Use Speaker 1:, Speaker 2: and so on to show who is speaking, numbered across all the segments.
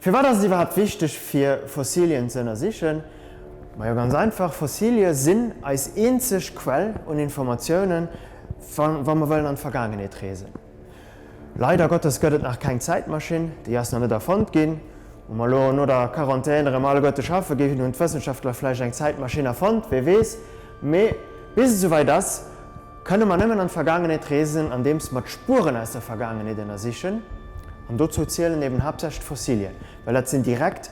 Speaker 1: Firwat ass et iwwerhaapt wichteg fir Fossilien ze ënnersichen? Majo ganz einfach, Fossilie sinn eis eenzeg Quell un Informatiounen, wa mer wëllen an d'Vergaangenheet reesen. Leider Gottes gëtt et nach keng Zäitmaschinn, déi ass nach net erfonnt ginn. Wa mer elo no der Quarantän erëm alleguerte schaffe ginn, hunn d'Wëssenschaftler vläicht eng Zäitmaschinn erfonnt, wee weess. Mee bis et esouwäit ass, kënne mer nëmmen an d'Vergaangenheet reesen, andeems mer d'Spueren aus der Vergaangenheet ënnersichen. An dozou zielen eben haaptsächlech d'Fossilien, well dat sinn direkt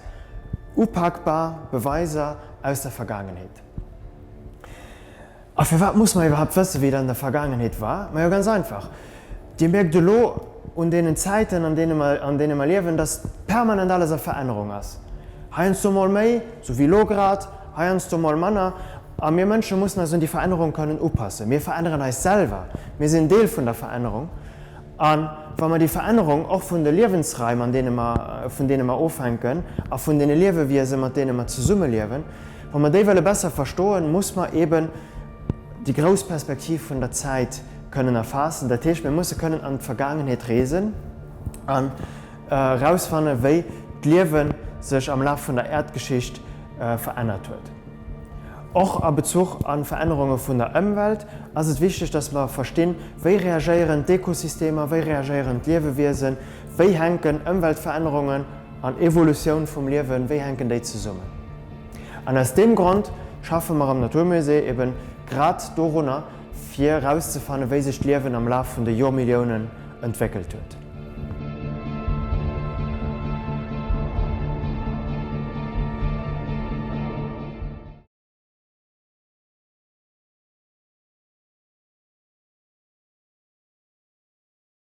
Speaker 1: upakbar Beweiser aus der Vergaangenheet. A firwat muss mer iwwerhaapt wëssen, wéi et an der Vergaangenheet war? Majo, ganz einfach, Dir mierkt elo un deenen Zäiten, an deene mer, an deene mer liewen, dass permanent alles a Verännerung ass. Heiansdo mol méi, sou wéi elo grad, heiansdo mol manner. A mir Mënsche mussen eis un déi Verännerung kënnen upassen. Mir veränneren eis selwer, mir sinn Deel vun der Verännerung. A wa mer déi Verännerung och vun de Liewensraim, an deene mer, vun deene mer ofhänken a vun deene Liewewiesen, mat deene mer zesummeliewen, wa mer déi wëlle besser verstoen, muss mer eeben déi grouss Perspektiv vun der Zäit kënnen erfaassen. Dat heescht, mir musse kënnen an d'Vergaangenheet reesen an erausfannen, wéi d'Liewe sech am Laf vun der Äerdgeschicht verännert huet. Och a Bezuch a Verännerunge vun der Ëmwelt ass et wichteg, dass mer verstinn, wéi reagéieren d'Ekosystemer, wéi reagéieren d'Liewewiesen, wéi hänken Ëmweltverännerungen an Evolutioun vum Liewen, wéi hänken déi zesummen. An aus deem Grond schaffe mer am Naturmusée eben grad dorunner, fir erauszefannen, wéi sech d'Liewen am Laf vun de Joermilliounen entwéckelt huet.